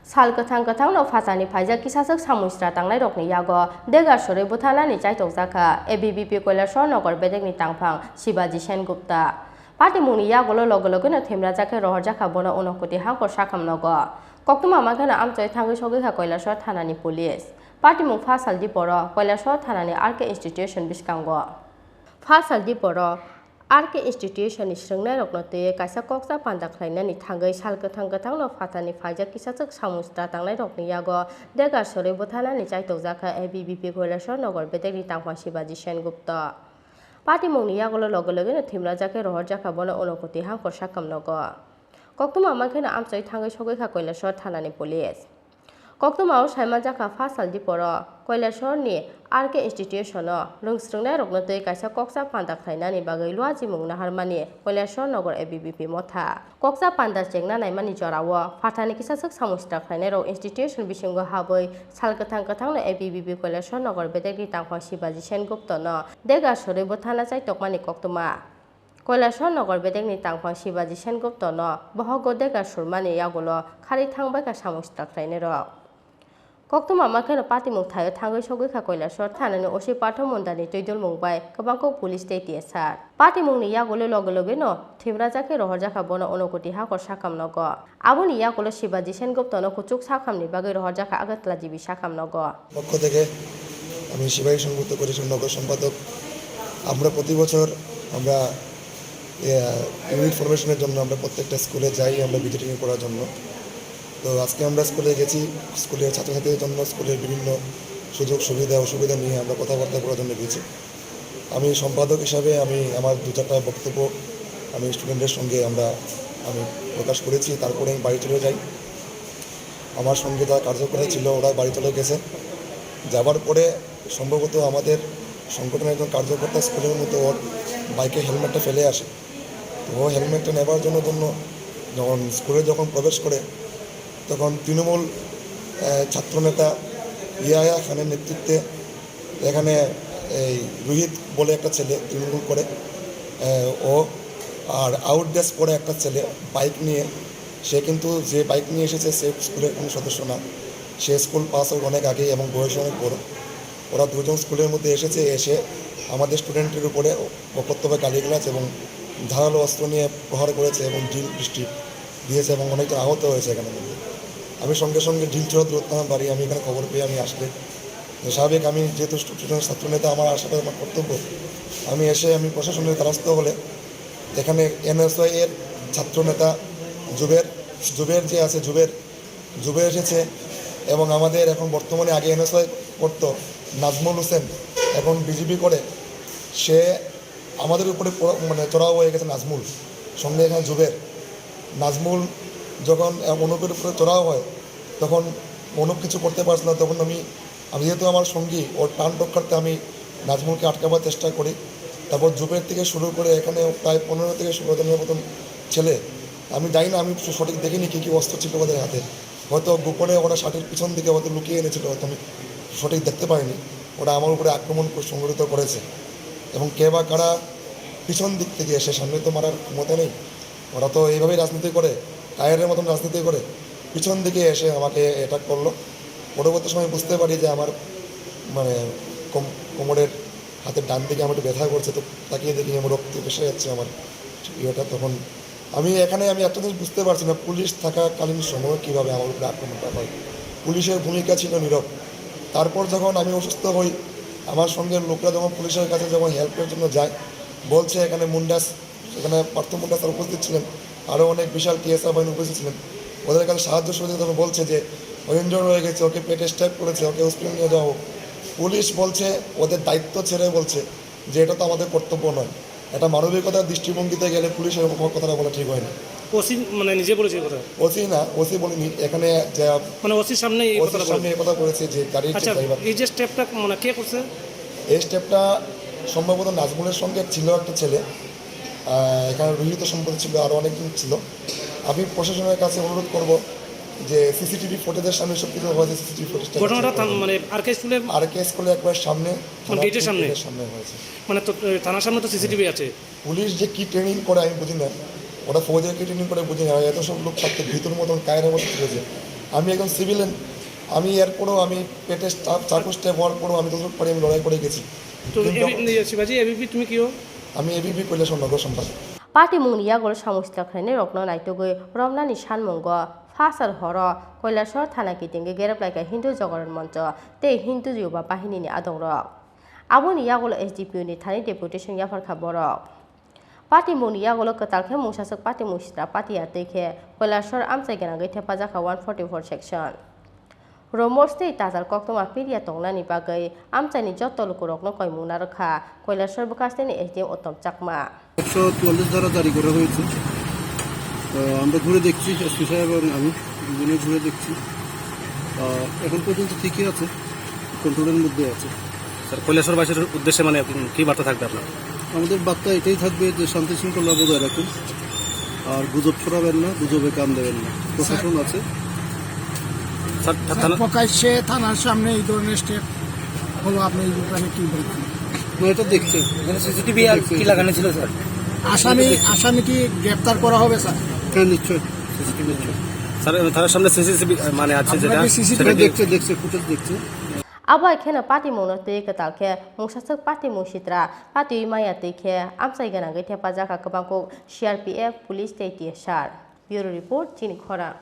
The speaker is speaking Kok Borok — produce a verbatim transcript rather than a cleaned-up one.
Sal kwthang kwthangno phatani phaijak kisaswk samung sra tangnairokni yago dega sorwi bwtharnani chaitokjakha A B V P Kailasor Nagar bedekni tangphang Shibaji Sengupta. Patimungni yagulo loge logeno thwimrajak khe rohorjakha bono Unakoti Hangkor sakhamnogo. Koktwma mankheno amchoi thangwi sogwikha Kailasor thanani police. Patimung pha sal diporo Kailasor thanani R K Institution bwskango. Pha sal diporo R K Institution ni swrwngnairokno twiwi kaisa koksa panda khlainani thangwi sal kwthang kwthangno phatani phaijak kisaswk samung sra tangnairokni yago dega sorwi bwtharnani chaitokjakha A B V P Kailasor Nagar bedekni tangphang Shibaji Sengupta. Patimungni yagulo loge logeno thwimrajak khe rohorjakha bono Unakoti Hangkor sakhamnogo. Koktwma mankheno amchoi thangwi sogwikha Kailasor thanani police. Koktwmao saimanjakha pha sal diporo Kailasorni R K Institutiono rwngswrwngnairokno twi kaisa koksa panda khlainani bagwi luajimung naharmani Kailasor Nagar A B V P motha. Koksa panda chengna naimani jorao phatani kisaswk samung sra khlainairok institution bisingo habwi sal kwthang kwthangno A B V P Kailasor Nagar bedekni tangphang Shibaji Senguptano dega sorwi bwtharna chaitokmani koktwma. Kailasor Nagar bedekni tangphang Shibaji Senguptano bohogo dega surmani yagulo kharwi thangbaikha samung sra khlainairok. Koktwma mankheno patimung thaio thangwi sogwikha Kailasor thanani O C Pathak Mundani twidulmung bai kwbangkuk police tei T S R. Patimungni yagulo loge logeno thwimrajak khe rohorjakha bono Unakoti Hangkor sakhamnogo. Aboni yagulo Shibaji Senguptano kuchuk sakhamni bagwi rohorjakha Agartala G B sakhamnogo. পক্ষ থেকে আমি শিবাজী সংঘ পরিষদ নগর সম্পাদক। আমরা প্রতি বছর আমরা, আহ, ইউনিট ফরমেশনের জন্য আমরা প্রত্যেকটা স্কুলে যাই আমরা ভিজিটিং করার জন্য। তো আজকে আমরা স্কুলে গেছি, স্কুলের ছাত্রছাত্রীদের জন্য স্কুলের বিভিন্ন সুযোগ সুবিধা অসুবিধা নিয়ে আমরা কথাবার্তা করার জন্য গেছি। আমি সম্পাদক হিসাবে আমি আমার দু চারটা বক্তব্য আমি স্টুডেন্টদের সঙ্গে আমরা, আমি প্রকাশ করেছি। তারপরে আমি বাড়ি চলে যাই। আমার সঙ্গে যারা কার্যকর্তা ছিল ওরা বাড়ি চলে গেছে। যাবার পরে সম্ভবত আমাদের সংগঠনের একজন কার্যকর্তা স্কুলের মধ্যে ওর বাইকে হেলমেটটা ফেলে আসে। তো ও হেলমেটটা নেবার জন্য, জন্য যখন স্কুলে যখন প্রবেশ করে তখন তৃণমূল, আহ, ছাত্রনেতা ইয়াহিয়া খানের নেতৃত্বে এখানে এই রোহিত বলে একটা ছেলে তৃণমূল করে, আহ, ও আর আউটডেস পরে একটা ছেলে বাইক নিয়ে, সে কিন্তু যে বাইক নিয়ে এসেছে সে স্কুলের কোনো সদস্য না, সে স্কুল পাস আউট অনেক আগে এবং বয়স অনেক বড়। ওরা দুজন স্কুলের মধ্যে এসেছে, এসে আমাদের স্টুডেন্টের উপরে অকথ্য ভাষায় গালিগালাজ এবং ধারালো অস্ত্র নিয়ে প্রহার করেছে এবং ড্রিল বৃষ্টি দিয়েছে এবং অনেকজন আহত হয়েছে এখানে মধ্যে। আমি সঙ্গে সঙ্গে ঢিলছড়া দূরত্ব আমার বাড়ি, আমি এখানে খবর পেয়ে আমি আসলে স্বাভাবিক আমি যেহেতু স্টুডেন্ট ছাত্রনেতা আমার আসাটা আমার কর্তব্য। আমি এসে আমি প্রশাসনের দ্বারস্থ হলে এখানে এনএসওয়াই এর ছাত্রনেতা জুবের, জুবের যে আছে জুবের, জুবের এসেছে এবং আমাদের এখন বর্তমানে আগে এনএসওয়াই করতো নাজমুল হোসেন এখন বিজিবি করে, সে আমাদের উপরে পড়া-, মানে চড়াও হয়ে গেছে নাজমুল, সঙ্গে এখানে জুবের। নাজমুল যখন, আহ, অনুপের উপরে চড়াও হয় তখন অনুপ কিছু করতে পারছিল না, তখন আমি, আমি যেহেতু আমার সঙ্গী ওর প্রাণ রক্ষার্থে আমি নাজমুলকে আটকাবার চেষ্টা করি। তারপর জুবের থেকে শুরু করে এখানে প্রায় পনেরো থেকে ষোলো জনের মতন ছেলে, আমি জানি না, আমি সঠিক দেখিনি কী কী অস্ত্র ছিল ওদের হাতে। হয়তো গোপনে ওরা শার্টের পিছন দিকে হয়তো লুকিয়ে এনেছিল, হয়তো আমি সঠিক দেখতে পাইনি। ওরা আমার উপরে আক্রমণ করে-, সংঘটিত করেছে এবং কে বা কারা পিছন দিক থেকে এসে, সামনে তো মারার ক্ষমতা নেই, ওরা তো এইভাবেই রাজনীতি করে, কায়ারের মতন রাজনীতি করে, পিছন দিকে এসে আমাকে অ্যাটাক করলো। পরবর্তী সময় বুঝতে পারি যে আমার মানে কোম-, কোমরের হাতের ডান দিকে আমার একটু ব্যথা করছে, তো তাকিয়ে দেখি আমার রক্ত ভেসে যাচ্ছে আমার ইয়েটা। তখন আমি এখানে আমি একটা জিনিস বুঝতে পারছি না, পুলিশ থাকাকালীন সময় কীভাবে আমার উপরে আক্রমণটা হয়। পুলিশের ভূমিকা ছিল নীরব। তারপর যখন আমি অসুস্থ হই, আমার সঙ্গে লোকরা যখন পুলিশের কাছে যখন হেল্পের জন্য যায়, বলছে এখানে মুন্ডাস, এখানে পার্থ মুন্ডা স্যার উপস্থিত ছিলেন, আরও অনেক বিশাল টিএসআর বাহিনী উপস্থিত ছিলেন। ওদের কাছে সাহায্য সহযোগিতা জন্য বলছে যে ও ইনজোর হয়ে গেছে, ওকে পেটে স্ট্যাব করেছে, ওকে হসপিটাল নিয়ে যাও। পুলিশ বলছে ওদের দায়িত্ব ছেড়ে বলছে যে এটা তো আমাদের কর্তব্য নয়। এটা মানবিকতার দৃষ্টিভঙ্গিতে গেলে পুলিশের ওপর কথাটা বলা ঠিক হয়নি। ওসি মানে নিজে বলেছে এই কথা? ওসি না, ওসি বলেনি, এখানে যে মানে ওসির সামনে এই ওসির কথাটা সামনে বলেছে? এই কথা বলেছে যে গাড়ির যে আচ্ছা, ড্রাইভার। এই যে স্টেপটা মানে কে করছে? এই স্টেপটা সম্ভবত নাজমুলের সঙ্গে ছিল একটা ছেলে, আহ, এখানে রোহিত সম্ভবত ছিল, আরও অনেকজন ছিল। আমি প্রশাসনের কাছে অনুরোধ করব যে সিসিটিভি ফুটেজের সামনে সব কিছু হয়েছে, সিসিটিভি ফুটেজটা ঘটনাটা থান-, মানে আর কে স্কুলে? আর কে স্কুলে একবার সামনে, মানে গেটের সামনে? গেটের সামনে হয়েছে। মানে তো, এ, থানার সামনে তো সিসিটিভি আছে। পুলিশ যে কি ট্রেনিং করে আমি বুঝি না, ওরা ফৌজের কি ট্রেনিং করে বুঝি না, এত সব লোক থাকতে ভিতর মতন কায়রের মতো ছিল যে আমি একজন সিভিলিয়ান, আমি এরপরেও আমি পেটে চাপ চাকু স্টেপ হওয়ার পরেও আমি যতটুকু পারি আমি লড়াই করে গেছি। তো কিন্তু এবি-, ইয়ে, শিবাজি, এবিপি তুমি কি হো? আমি এবিপি কৈলাসহর নগর সম্পাদক। Patimungni yagulo samung sitra khlainairokno naitugwi romnani sanmungo Phasar horo Koilashahar thana kitingwi gerep laikha Hindu Jagoron Moncho tei Hindu Yuba Bahinini adongrok. Aboni yagulo S D P O ni thani deputation yapharkha borok. Patimungni yagulo kwtal khe mungsaswk patimung sitra patiya twi khe Koilashahar amchai gwnangwi thepajakha one forty-four section. Romos tei tajal koktwma pirya tongnani bagwi amchaini joto lukurokno koimung narwkha Koilashahar bwkhasteni S D M Uttom Chakma. একশো চুয়াল্লিশ ধারা জারি করা হয়েছে। তো আমরা ঘুরে দেখছি, এসপি সাহেব এবং আমি দুজনে ঘুরে দেখছি। আহ, এখন পর্যন্ত ঠিকই আছে, কন্ট্রোলের মধ্যে আছে। স্যার, কৈলাসহরবাসীর উদ্দেশ্যে মানে কি বার্তা থাকবে আপনার? আমাদের বার্তা এটাই থাকবে যে শান্তি শৃঙ্খলা বজায় রাখুন, আর গুজব ছড়াবেন না, গুজবে কান দেবেন না। প্রশাসন আছে। স্যার, থা-, স্যার, থানা প্রকাশ্যে থানার সামনে এই ধরনের স্টেপ হলো, আপনি এই ব্যাপারে কি বলবেন? না, এটা দেখছে। এখানে সিসিটিভি আর দেখছে। কি লাগানো ছিল, স্যার? আসামি, আসামি কি গ্রেপ্তার করা হবে, স্যার? হ্যাঁ, নিশ্চয়। সিসিটিভি নিশ্চয়। স্যার, থানার সামনে সিসিটিভি মানে আছে আপনারা যেটা, কি সিসিটিভি সেটা কি দেখছে, দেখছে, ফুটেজ দেখছে। Abo hai kheno patimungno twi kwtal khe mungsaswk patimung sitra patiwi maya twi khe amchai gwnangwi thepajakha kwbangkuk C R P F, police tei T S R. Bureau report, chini khorang.